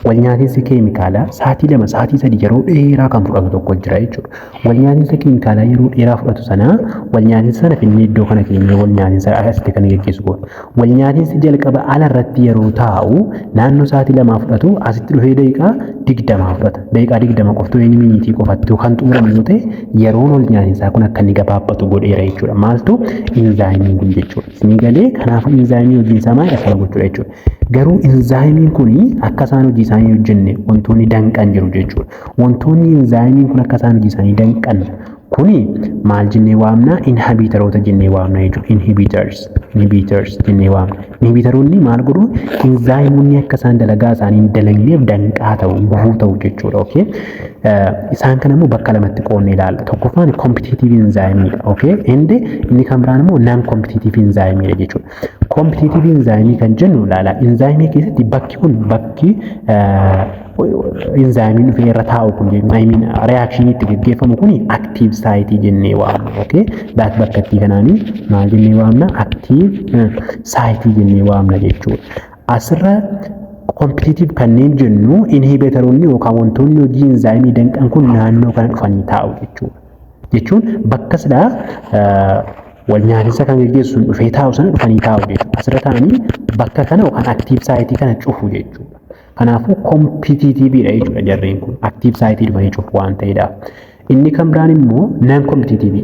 A: wal nyaatinsi keemikaalaa sa'aatii 2, sa'aatii 3 yeroo dheeraa kan fudhatu tokko jira jechuudha. Wal nyaatinsa keemikaalaa yeroo dheeraa fudhatu sana, wal nyaatinsa sana finnee iddoo kana keenyee wal nyaatinsa asitti kan geggeessu goona. Wal nyaatinsi jalqaba ala irratti yeroo taa'u naannoo sa'aatii 2 fudhatu, asitti dhufee daqiiqaa 20 fudhata. Daqiiqaa 20 qoftuu inni miniitii qofatti kan xumuramu yoo ta'e, yeroon wal nyaatinsaa kun akka inni gabaabbatu godheera jechuudha. Maaltu? Inzaayimiin kun jechuudha. Isinii galee? Kanaafuu inzaayimii hojiin isaa maal akkana gochuudha jechuudha. Garuu inzaayimiin kun akka isaan hojii isaanii hojjenne wantoonni danqan jiru jechuudha. Wantoonni inzaayimiin kun akka isaan hojii isaanii danqan kuni maal jennee waamna? Inhibitoroota jennee waamna jechuudha. Inhibitors, inhibitors jennee waamna. Inhibitoroonni maal godhu? Inzaayimoonni akka isaan dalagaa isaanii hin dalagneef danqaa ta'u, gufuu ta'u jechuudha. Okay? Isaan kana immoo bakka lamatti qoodnee ilaalla. Tokkoffaan competitive enzyme. Okay? And inni kan biraan immoo non competitive enzyme jechuudha. Competitive enzyme kan jennu, ilaala. Enzyme keessatti bakki kun, bakki enzymiin dhufee irra taa'u kun, I mean, reaction itti gaggeeffamu kun active site jennee waamna. Okay? That bakka itti kanaanii maal jennee waamna? Active site jennee waamna jechuudha. Asirra competitive kanneen jennu, inhibitoroonni yookaan wantoonni hojii enzyimii danqan kun naannoo kana dhufanii taa'u jechuudha. Jechuun bakka silaa wal nyaatinsa kan gaggeessu dhufee taa'u sana dhufanii taa'u jechuudha. Asirra taa'anii bakka kana yookaan active site kana cufu jechuudha. Kanaafuu competitiveidha jechuudha jarreen kun, active site dhufanii cufu waan ta'eedha. Inni kan biraan immoo non competitive.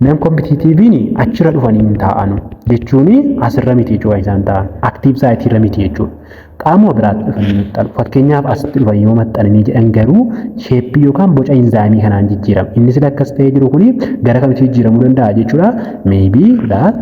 A: Non competitive'n achirra dhufanii hin taa'anu jechuun asirra miti jechuudha, isaan ta'an active site irra miti jechuudha. Qaamuma biraatti dhufanii maxxanu. Fakkeenyaaf, asitti dhufanii yoo maxxananii jedhan garuu shapeii yookaan boca inzaayimii kanaan jijjiirama. Inni sila akkas ta'ee jiru kuni gara kamitti jijjiiramuu danda'a jechuudha? Maybe that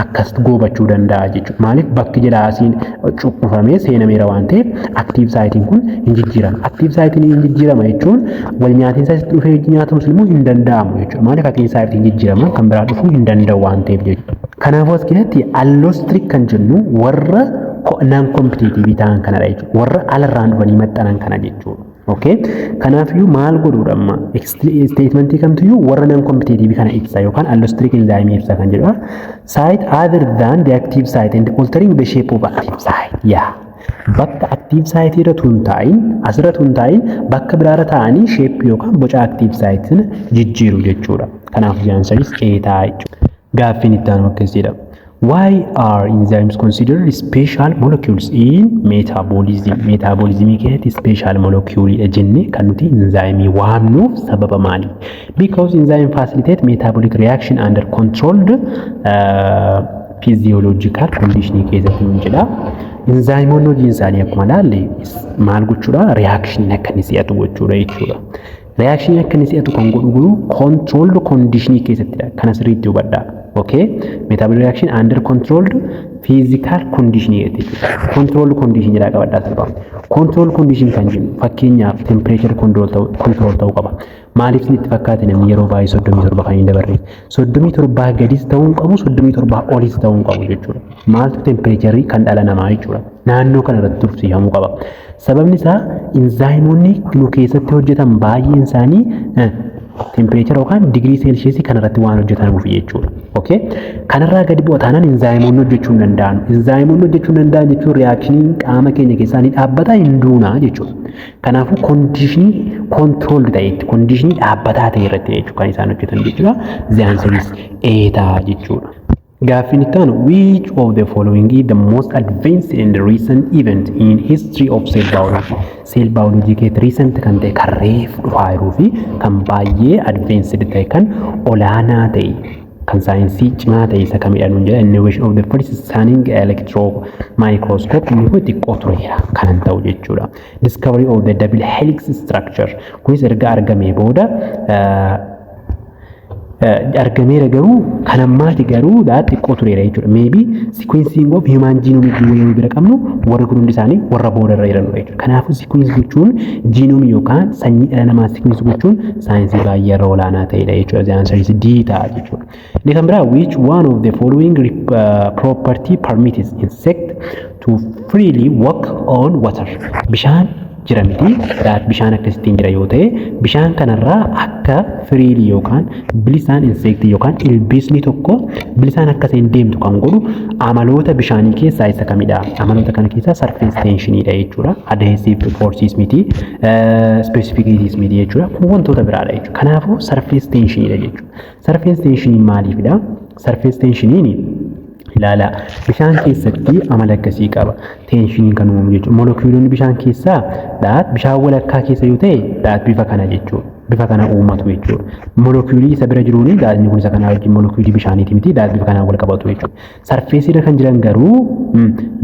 A: akkas goobachuu danda'a jechuudha. Maaliif? Bakki jalaa asiin cuqqufamee seenameera waan ta'eef active siteiin kun hin jijjiirama. Active siteiin hin jijjiirama jechuun wal nyaatiinsa asitti dhufee nyaatamus immoo hin danda'amu jechuudha. Maaliif? Active siteiin jijjiirama, kan biraa dhufuu hin danda'u waan ta'eef jechuudha. Kanaafuu as keessatti allosteric kan jennu warra non competitiveii ta'an kanadha jechuudha. Warra alarraan dhufanii maxxanan kana jechuudha. Okay? Kanaafiyyuu maal godhuudha amma? Statementii kamtiyyuu warra non competitiveii kana ibsa yookaan allosteric enzyme ibsa kan jedhudha. Site other than the active site and altering the shape of active site. Yeah. Bakka active site irra tun taa'in, asirra tun taa'in, bakka biraarra taa'anii shape yookaan boca active site sana jijjiiru jechuudha. Kanaaf answer is A ta'a jechuudha. Gaaffiin itti aanu akkas jedha. Why are enzymes considered special molecules in metabolism? Metabolismii keessatti special molecule dha jennee kan nuti enzyme waamnuuf sababa maali? Because enzyme facilitate metabolic reaction under controlled physiological condition keessatti nuun jedha. Enzymoonni hojiin isaanii akkuma ilaalle maal gochuudha? Reaction akka inni si'atu gochuudha jechuudha. Reaction akka inni si'atu kan godhu garuu controlled condition keessattidha. Kana sirriitti hubadhaa. Okay? Metabolic reaction under controlled physical condition jechuudha. Controlled condition jedhaa qabadhaa salphaamti. Control condition kan jennu, fakkeenyaaf, temperature control ta'uu qaba. Maaliif isinitti fakkaate namni yeroo baay'ee 37 kan hin dabarre? 37 gadis ta'uu hin qabu, 37 olis ta'uu hin qabu jechuudha. Maaltu? Temperature kan dhala namaa jechuudha. Naannoo kana irratti tursiifamuu qaba. Sababni isaa inzaayimoonni nu keessatti hojjetan baay'een isaanii temperature yookaan digirii seelsheesii kanarratti waan hojjetamuuf jechuudha. Okay? Kanarraa gadi bu'a taanaan inzaayimoonni hojjechuu hin danda'an. Inzaayimoonni hojjechuu hin danda'an jechuun reactioniin qaama keenya keessaa ni dhaabbata, hin duunaa jechuudha. Kanaafuu conditionii controlled ta'etti, conditionii dhaabbataa ta'e irratti jechuudha kan isaan hojjetan jechuudha. The answer is A ta'a jechuudha. Gaaffiin itti aanu, which of the following is the most advanced and recent event in history of cell biology? Cell biology keessatti recent kan ta'e, kan reefu dhufaa jiruu fi kan baay'ee advanced ta'e, kan olaanaa ta'e, kan saayinsii cimaa ta'e isa kamidha nuun jedha. Innovation of the first scanning electron microscope, inni kun xiqqoo tureera kanan ta'u jechuudha. Discovery of the double helix structure, kunis erga argamee booda argameera, garuu kan ammaati garuu xiqqoo tureera jechuudha. Maybe sequencing of human genome yeroo bira qabnu, warri kun hundi isaanii warra boodarra jiranidha jechuudha. Kanaafuu sequence gochuun genome yookaan sanyii dhala namaa sequence gochuun saayinsii baay'ee irra olaanaa ta'edha jechuudha. The answer is D ta'a jechuudha. Inni kan biraa, which one of the following property permits insect to freely walk on water? Bishaan jira miti, bishaan akkasittiin jira yoo ta'e, bishaan kanarraa akka freely yookaan bilisaan insectii yookaan ilbiisni tokko bilisaan akka isheen deemtu kan godhu amaloota bishaanii keessaa isa kamidha? Amaloota kana keessaa surface tensioniidha jechuudha. Adhesive forces miti, specific heats miti jechuudha. Kun wantoota biraadha jechuudha. Kanaafuu surface tensioniidha jechuudha. Surface tensioniin maaliifidha? Surface tensioniin, ilaala, bishaan keessatti amala akkasii qaba. Tensioniin kan uumamu jechuudha. Molekiyuulonni bishaan keessaa dhaat bishaan walakkaa keessa yoo ta'e, dhaat bifa kana jechuudha. Bifa kana uumatu jechuudha. Molekiyuulii isa bira jiruuni daatni kun isa kanaa wajjin molekiyuulii bishaaniiti miti, daat bifa kanaan wal qabatu jechuudha. Surfaceii irra kan jiran garuu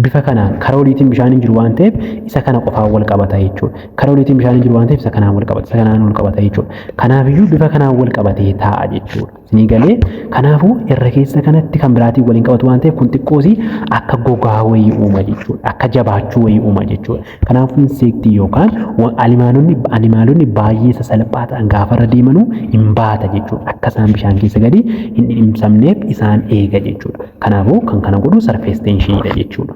A: bifa kanaan karaa oliitiin bishaan hin jiru waan ta'eef isa kana qofaan wal qabata jechuudha. Karaa oliitiin bishaan hin jiru waan ta'eef isa kanaan wal qabata, isa kanaan wal qabata jechuudha. Kanaafiyyuu bifa kanaan wal qabatee taa'a jechuudha. Isinii galee? Kanaafuu irra keessa kanatti kan biraatiin waliin qabatu waan ta'eef kun xiqqoosii akka gogaa wayii uuma jechuudha. Akka jabaachuu wayii uuma jechuudha. Kanaafuu insectii yookaan animalonni baay'ee sasalphaa ta'an gaafa irra deemanuu hin baata jechuudha. Akka isaan bishaan keessa gadi hin dhidhimsamneef isaan eega jechuudha. Kanaafuu kan kana godhu surface tensioniidha jechuudha.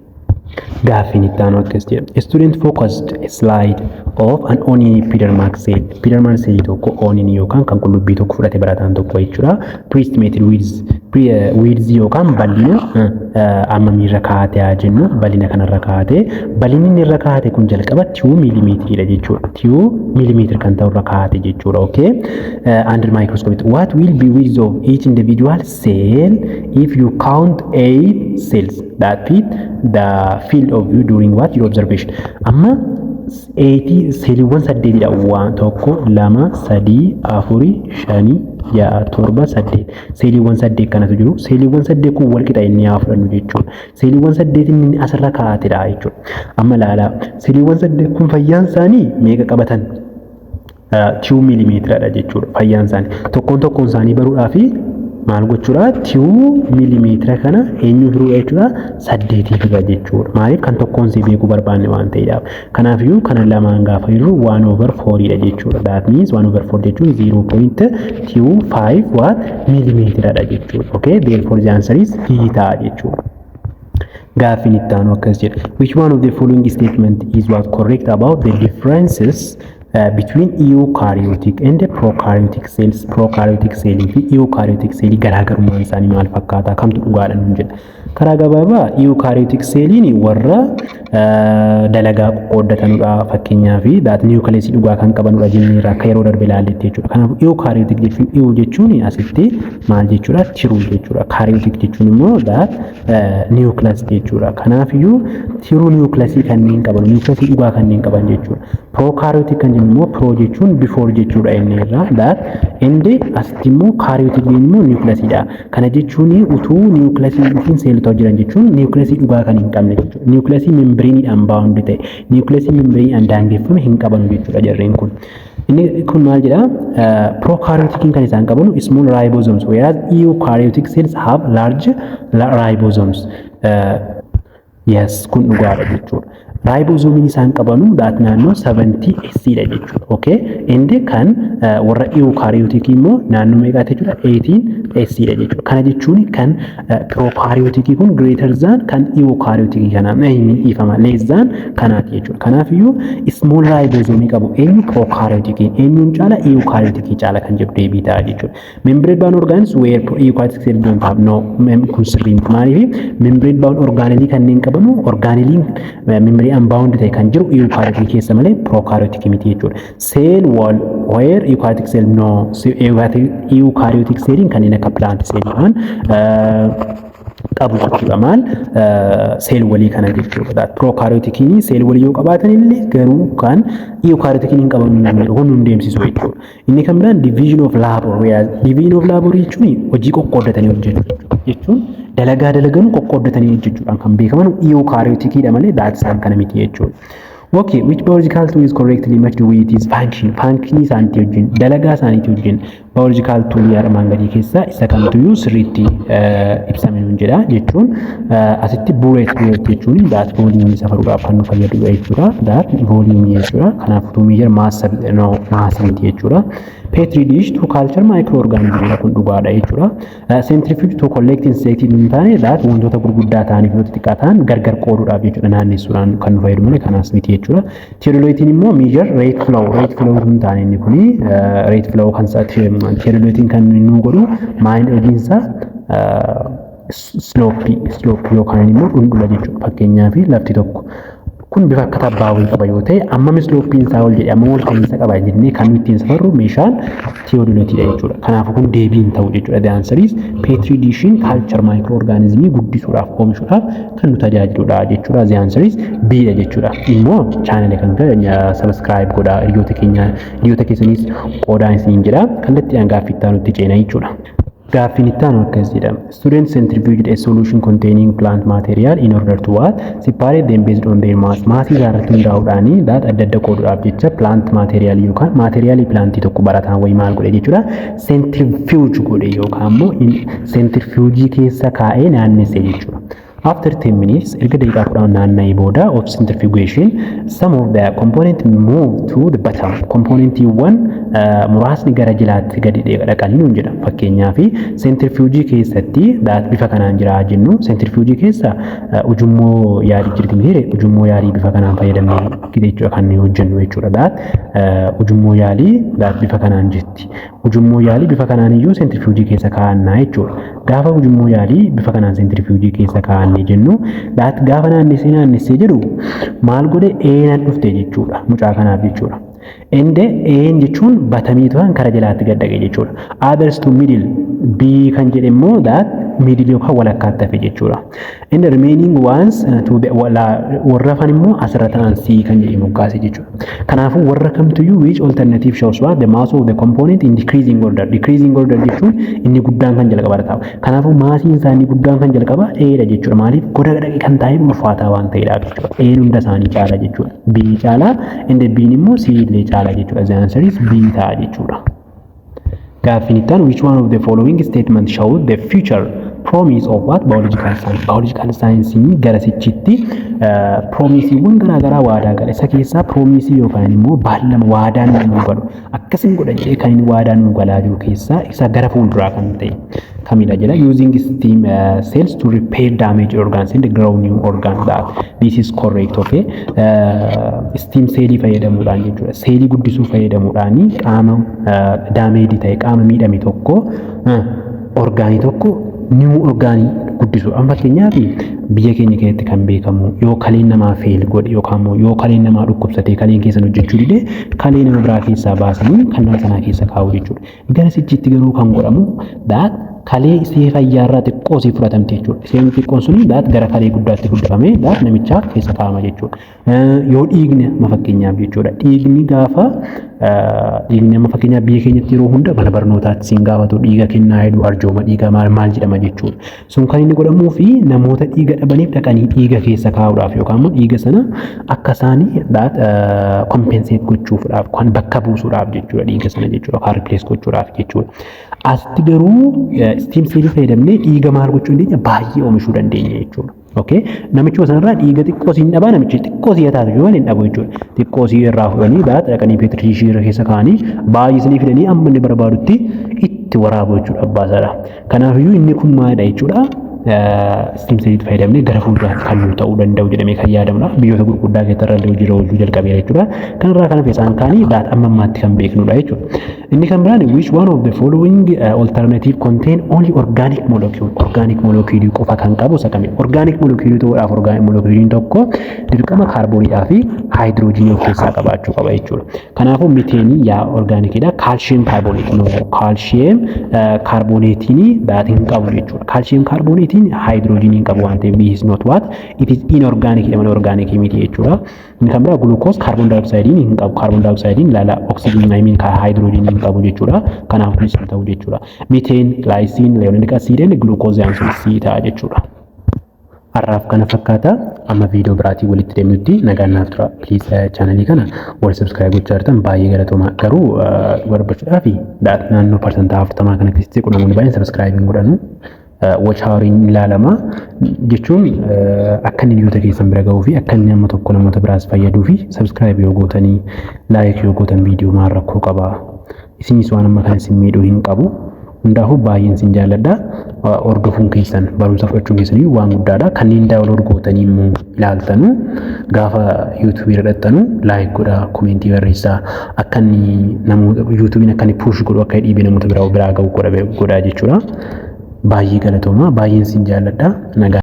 A: Gaaffiin itti aanu akkas jedha. Student focused slide of an onion epidermal cell. Epidermal cell tokko, onion yookaan kan qullubbii tokko fudhate barataan tokko jechuudha. Pre-estimated width yookaan bal'ina ammamiirra kaa'ate haa jennu, bal'ina kanarra kaa'ate. Bal'inni inni irra kaa'ate kun jalqaba 2 miilimeetiriidha jechuudha. 2 millimeter kan ta'u irra kaa'ate jechuudha. Okay. Under microscope, what will be width of each individual cell if you count eight cells that fit the field of view during what your observation? Amma eightii seeliiwwan saddeetidha. Waan tokko, lama, sadii, afuri, shanii, ja'a, torba, saddeet. Seeliiwwan saddeet kanatu jiru. Seeliiwwan saddeet kun wal qixa inni haa fudhannu jechuudha. Seeliiwwan saddeet inni asirra kaa'atedha jechuudha. Amma ilaalaa, seeliiwwan saddeet kun fayyaan isaanii meeqa qabatan? 2 miilimeetiradha jechuudha fayyaan isaanii. Tokkoon tokkoon isaanii baruudhaa fi maal gochuudha? 2 miilimeetira kana eenyu hiruudha jechuudha? Saddeetiif hira jechuudha. Maaliif? Kan tokkoon isii beekuu barbaanne waan ta'eedhaaf. Kanaafiyyuu kana lamaan gaafa hirru 1/4dha jechuudha. That means 1/4 jechuun 0.25 what miilimeetiradha jechuudha. Okay, therefore the answer is D ta'a jechuudha. Gaaffiin itti aanu akkas jedha. Which one of the following statement is what correct about the differences between eukaryotic and prokaryotic cells? Prokaryotic cell fi eukaryotic cell garaagarummaan isaanii maal fakkaata? Kamtu dhugaadha nuun jedha. Karaa gabaabaa eukaryotic celliin warra dalagaa qoqqooddatanudha, fakkeenyaaf that nucleusii dhugaa kan qabanudha jenneerra akka yeroo darbe ilaalletti jechuudha. Kanaaf eukaryotic jechuun, eu jechuun asitti maal jechuudha? True jechuudha. Karyotic jechuun immoo that nucleus jechuudha. Kanaafiyyuu true nucleusii kanneen qaban, nucleusii dhugaa kanneen qaban jechuudha. Prokaryotic kan jennu immoo pro jechuun before jechuudha inni irraa, that and asitti immoo karyotic immoo nucleusiidha. Kana jechuun utuu nucleusii dhufin seelota jiran jechuun nucleusii dhugaa kan hin qabne jechuudha. Nucleusii membraneiidhaan bound ta'e, nucleusii membraneiidhaan daangeffame hin qabanu jechuudha jarreen kun. Inni kun maal jedhaa? Prokaryoticiin kan isaan qabanu small ribosomes, whereas eukaryotic cells have large ribosomes. Yes, kun dhugaadha jechuudha. Ribosomeiin isaan qabanu that naannoo 70 S dha jechuudha. Okay? Inni kan warra eukaryoticii immoo naannoo meeqaati jechuudha? 18 S dha jechuudha. Kana jechuun kan prokaryoticii kun greater than kan eukaryoticii kana dhiifama, less than kanaati jechuudha. Kanaafiyyuu small ribosomeii qabu eenyu? Prokaryoticiin eenyuun caala? Eukaryoticii caala kan jedhu deebii ta'a jechuudha. Membrane bound organs where eukaryotic cell don't have, no, kun sirrii miti. Maaliif? Membrane bound organelle kanneen qabanu, organelleiin membrane bound ta'e kan jiru eukaryotic keessa malee prokaryotic miti jechuudha. Cell wall where eukaryotic cell, no, eukaryotic celliin kanneen akka plant cell qabu jechuudha. Maal cell wallii kana jechuudha. Prokaryoticiin cell wallii yoo qabaatan illee garuu kan eukaryoticiin hin qaban kun nun deemsisu jechuudha. Inni kan biraan division of labor. Division of labor jechuun hojii qoqqooddatanii hojjechuu jechuun dalagaa dalagan qoqqooddatanii hojjechuudhaan kan beekaman eukaryoticiidha malee that isaan kana miti jechuudha. Okay, which biological tool is correctly matched with its function? Function isaaniitii wajjin, dalagaa isaaniitii wajjin biological tool armaan gadii keessaa isa kamtuyyuu sirriitti ibsame nuun jedha jechuun asitti burette. Burette jechuun that volume safaruudhaaf kan nu fayyadudha jechuudha. That volume jechuudha. Kanaaf to measure mass, no, mass miti jechuudha. Petri dish to culture microorganism, kun dhugaadha jechuudha. Centrifuge to collect insect hin taane, that wantoota gurguddaa ta'aniif wantoota xiqqaa ta'an gargar qooduudhaaf jechuudha, naannessuudhaan kan nu fayyadu malee kanaas miti jechuudha. Theodoliteiin immoo measure rate flow, rate flow hin taane inni kuni. Rate flow kan theodoliteiin kan nu godhu maal hojiinsaa? Slopeii yookaan immoo dhundhula jechuudha. Fakkeenyaaf, lafti tokko kun bifa akka tabbaa wayii qaba yoo ta'e, ammam slopeiin isaa ol jedhee, ammam ol ka'iinsa qaba jennee kan nuti ittiin safarru meeshaan theodoliteiidha jechuudha. Kanaafuu kun deebii hin ta'u jechuudha. The answer is petri dishiin culture microorganismii guddisuudhaaf, oomishuudhaaf kan nu tajaajiludha jechuudha. The answer is B dha jechuudha. Immoo channela kan subscribe godhaa, hiriyoota keenya, hiriyoota keessanis qoodaan isiniin jedha. Kallattiidhaan gaaffii itti aanutti ceena jechuudha. Gaaffiin itti aanu akkas jedha. Student centrifuged a solution containing plant material in order to what? Separate them based on their mass. Massii isaa irratti hundaa'uudhaan that adda adda qooduudhaaf jecha plant material yookaan materialii plantii tokko barataan wayii maal godhe jechuudha? Centrifuge godhe yookaan immoo centrifuge keessa kaa'ee naannesse jechuudha. After 10 minutes, erga daqiiqaa 10 naanna'ee booda, of centrifugation, some of the component move to the bottom. Componentiiwwan muraasni gara jalaatti gadi dhaqanii nuun jedha. Fakkeenyaaf, centrifuge keessatti that bifa kanaan jira jennu. Centrifuge keessa ujummoo yaalii jirti miti? Ujummoo yaalii bifa kanaan fayyadamnee jechuudha kan hojjennu jechuudha. That ujummoo yaalii that bifa kanaan jirti. Ujummoo yaalii bifa kanaan iyyuu centrifuge keessa kaa'annaa jechuudha. Gaafa ujummoo yaalii bifa kanaan centrifuge keessa kaa'annee jennu, that gaafa naannessee naannessee jedhu maal godhe? Eenan dhufte jechuudha mucaa kanaaf jechuudha. Ende een jechuun bottomii turan kara jalaatti gad dhaqe jechuudha. Others to middle, B kan jedhe immoo that middle yookaan walakkaatti hafe jechuudha. And the remaining ones to the warra hafan immoo asirra ta'an, C kan jedhe moggaase jechuudha. Kanaafuu warra kamtuyyuu, which alternative shows what the mass of the component in decreasing order? Decreasing order jechuun inni guddaan kan jalqaba taa'u. Kanaafuu massiin isaa inni guddaan kan jalqaba A dha jechuudha. Maaliif? Goda dhaqe kan taa'e ulfaataa waan ta'eedhaaf jechuudha. A hunda isaanii caala jechuudha. B caala, inni B immoo C illee caala jechuudha. The answer is B ta'a jechuudha. Gaaffiin itti aanu, which one of the following statement show the future promise of what biological science? Biological science gara sichitti promiseiiwwan garaagaraa waadaa gala. Isa keessaa promiseii yookaan immoo baallama waadaa nuu galu, akkasin godha jedhee kan inni waadaa nuu galaa jiru keessaa isa gara fuulduraa kan ta'e kamidha jedha. Using stem cells to repair damaged organs and grow new organs, that this is correct. Okay, stem cellii fayyadamuudhaan jechuudha. Seelii guddisuu fayyadamuudhaan qaama damaged ta'e, qaama miidhame tokko, organii tokko, new organii guddisuu. Amma fakkeenyaaf, biyya keenya keessatti kan beekamu, yoo kaleen namaa fail godhe yookaan immoo yoo kaleen namaa dhukkubsatee kaleen keessan hojjechuu dide, kalee nama biraa keessaa baasanii kan nama sanaa keessa kaa'u jechuudha. Gara sichiitti garuu kan godhamu that kalee isee fayyaarraa xiqqoo isii fudhatamte jechuudha. Isheen xiqqoon suni that gara kalee guddaatti guddifamee that namichaa keessa kaa'ama jechuudha. Yoo dhiigni amma fakkeenyaaf jechuudha. Dhiigni gaafa dhiigni amma fakkeenyaaf biyya keenyatti yeroo hunda mana barnootaatti siin gaafatu, dhiiga kennaa jedhu, arjooma dhiiga maal maal jedhama jechuudha. Sun kan inni godhamuu fi namoota dhiiga dhabaniif dhaqanii dhiiga keessa kaa'uudhaaf yookaan immoo dhiiga sana akka isaanii that compensate gochuudhaaf, kan bakka buusuudhaaf jechuudha, dhiiga sana jechuudha, yookaan replace gochuudhaaf jechuudha. Asitti garuu stem cellii fayyadamnee dhiiga maal gochuu dandeenya? Baay'ee oomishuu dandeenya jechuudha. Okay? Namichuma sanarraa dhiiga xiqqoo siin dhabaa, namichi xiqqoo sii taatu yoo hin dhabu jechuudha. Xiqqoo sii irraa fudhanii baat dhaqanii petri dishii irra keessa kaa'anii baay'isanii fidanii amma inni barbaadutti itti waraabu jechuudha abbaa isaadha. Kanaafiyyuu inni kun maalidha jechuudha? Stem celliitti fayyadamnee gara fuulduraatti kan nu ta'uu danda'u jedhamee kan yaadamudha. Biyyoota gurguddaa keessatti irra illee hojii oolchuu jalqabeera jechuudha. Kanarraa kan hafe isaan kaanii that amma ammaatti kan beeknudha jechuudha. Inni kan biraan, which one of the following alternative contain only organic molecule? Organic molecule qofa kan qabu isa kamidha? Organic molecule ta'uudhaaf organic molecule tokko dirqama kaarbooniidhaa fi haayidroojinii of keessaa qabaachuu qaba jechuudha. Kanaafuu methaneii yaa organicidha. Calcium carbonate, no, calcium carbonateiin that hin qabu jechuudha. Calcium carbonateiin haayidroojinii hin qabu waan ta'eef, this is not what, it is inorganic malee organic miti jechuudha. Inni kan biraa glucose carbon dioxide hin qabu. Carbon dioxide ilaala, oxygen, I mean, haayidroojinii hin qabu jechuudha. Kanaaf kunis hin ta'u jechuudha. Methane, glycine, levulinic acid and glucose answer C ta'a jechuudha. Har'aaf kana fakkaata. Amma viidiyoo biraatii walitti deemnutti nagaan naaf tura. Please, channelii kana warri subscribe gochaa jirtan baay'ee galatooma. Garuu barbachuudhaaf naannoo 40% kana keessatti namoonni baay'een subscribe hin godhanu. Watch houriin ilaalama jechuun akka inni hiriyoota keessan bira gahuu fi akka inni nama tokko namoota biraas fayyaduu fi subscribe yoo gootanii, like yoo gootan, viidiyoo maal rakkoo qaba? Isinis waan amma kana isin miidhuu hin qabu. Hundaafuu baay'een isin jaalladha. Hordofuun keessan, barumsa fudhachuun keessan waan guddaadha. Kanneen download gootanii immoo ilaaltanu, gaafa YouTubeii irra dhaxxanu like godhaa, commentii barreessaa. Akka inni namoota YouTubeiin akka inni push godhu, akka dhiibee namoota biraa biraa gahu godhaa jechuudha. Baay'ee galatooma. Baay'een isin jaalladha. Nagaa.